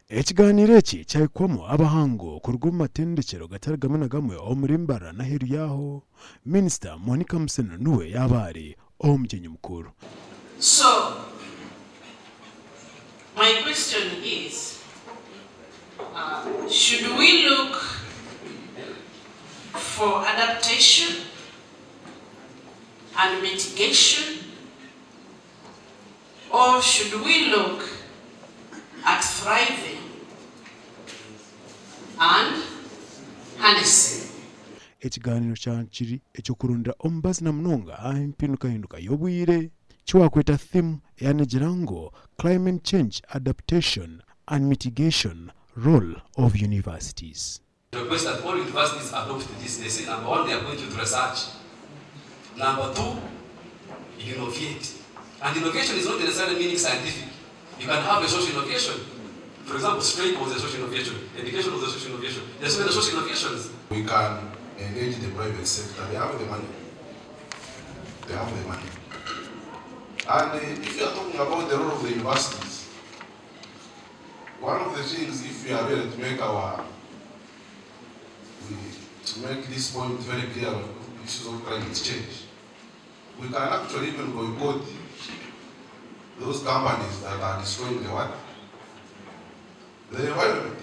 Ekigaaniiro eki kyahikwamu abahangu kuruga omu matendekyero gatari gamwe na gamwe omuri Mbarara n'aheeru yaaho. Minisita Monica Musenero niwe yaaba ari omugyenyi mukuru. So my question is, should we look for adaptation and mitigation or should we look at thriving and harnessing? Ekigaaniiro kya kiri eky'okurondera omubazi na munonga aha mpindukahinduka y'obwire eki waakweta theme eya negira ngu Climate Change Adaptation and Mitigation, Role of Universities. Request that all universities adopt this. They say number one, they are going to do research. Number two, innovate. And innovation is not necessarily meaning scientific. You can have a social innovation. For example, straight was a social innovation. Education was a social innovation. There's so many social innovations. We can engage the private sector. They have the money. They have the money. And if you are talking about the role of the universities, one of the things, if we are ready to make our, we, to make this point very clear on issues of climate change, we can actually even boycott those companies that are destroying the what? The environment.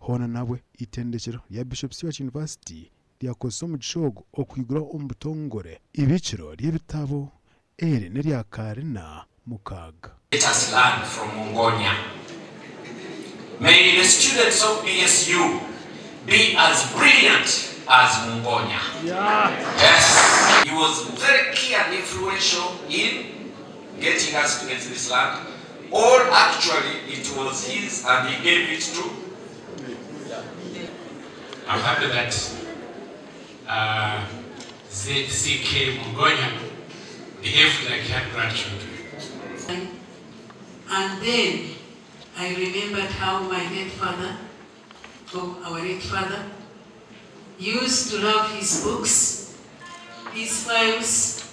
Hoona nabwe eitendekyero rya Bishop Stuart University ryakozesa omugisha ogu okwiguraho omu butongore eibikiro ry'ebitabo eri n'erya Karina 6. Let us learn from Mungonya. May the students of BSU be as brilliant as Mungonya. Yes. He was very key and influential in getting us to get this land. Or actually, it was his and he gave it to. I'm happy that ZCK Mungonya behaved like he had grandchildren. And then I remembered how my late father, or our late father, used to love his books, his files,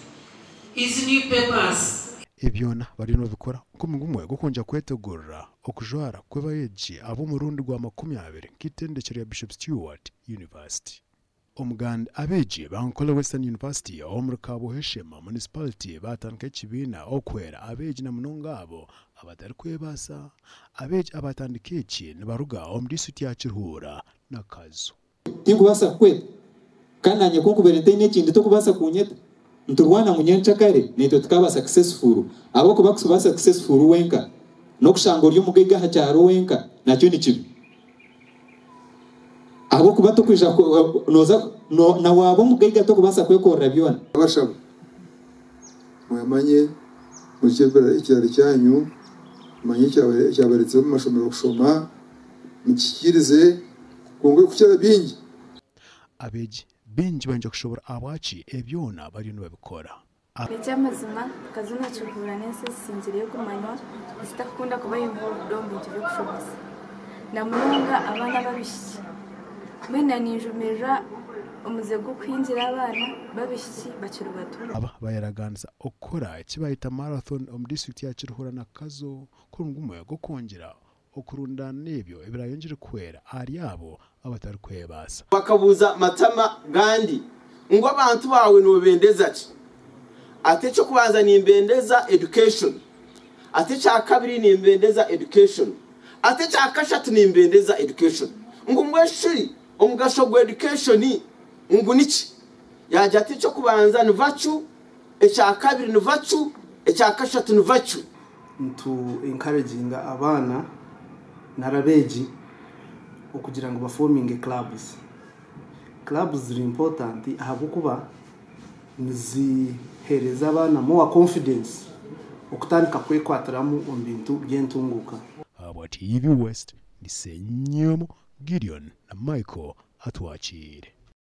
his newspapers. Ebyona bariyo nibabikora nk'omuringo gumwe gw'okwongyera kwetegurira okujwara kw'abeegi ab'omurundi gwa 20 nk'eitendekero rya Bishop Stuart University. Omuganda abeegi ba Ankole Western University omuri Kabuheshema Municipality batandika ekibiina okuhwera abeegi na munonga abo abatarikwebaasa. Abeegi abatandika eki nibaruga omu disiturikiti ya Kiruhura na Kazo. Tinkubaasa kukweta, kandi naanye ku nkubaire ntaine ekindi tokubaasa kunyeta. Niturwana ngu nyenkyakare naitwe tukaaba successful ahabw'okuba kuba successful wenka n'okushanga ori omugaiga aha kyaro wenka nakyo ni kibi ahabw'okuba tokwija noza na waaba omugaiga tokubaasa kwekorera byona. Abashaba mwemanye mugye ekiraro kyanyu mumanye ekyabaretsire omu mashomero kushoma mukikirize kwonka kukira bingi. Abeegi baingi baija kushoboora ahabwaki ebyona bariyo nibabikora. Eky'amazima, Kazo na Kiruhura n'ensi ezisingireyo kumanywa ezitarikukunda kuba involved omu bintu by'okushomesa na munonga abaana b'abaishiki. Mbwenu na ninjumirira omuze gw'okuhingira abaana b'abaishiki bakiri bato. Aba bayaraganisa okukora eki bayeta marathon omu disiturikiti ya Kiruhura na Kazo nk'omuringo gumwe gw'okwongyera okurundaana ebyo ebirayongyere kuhwera ahari abo abatarikwebaasa. Bakabuuza Matama Gandhi ngu abantu baawe nobendeza ki? Ati eky'okubanza nimbendeza education, ati ekyakabiri nimbendeza education, ati ekyakashatu nimbendeza education. Ngu mbwenu shi omugasho gwa education ngu niki? Yaagira ati eky'okubanza ni virtue, ekyakabiri ni virtue, ekyakashatu ni virtue. Nitu encouraginga abaana nari abeegi okugira ngu bafominge clubs. Clubs ziri important ahabw'okuba niziheereza abaana more confidence okutandika kwekwatiramu omu bintu by'entunguuka. Ahabwa TV West, ndi Ssenyomo Gideon na Michael Atwakiire.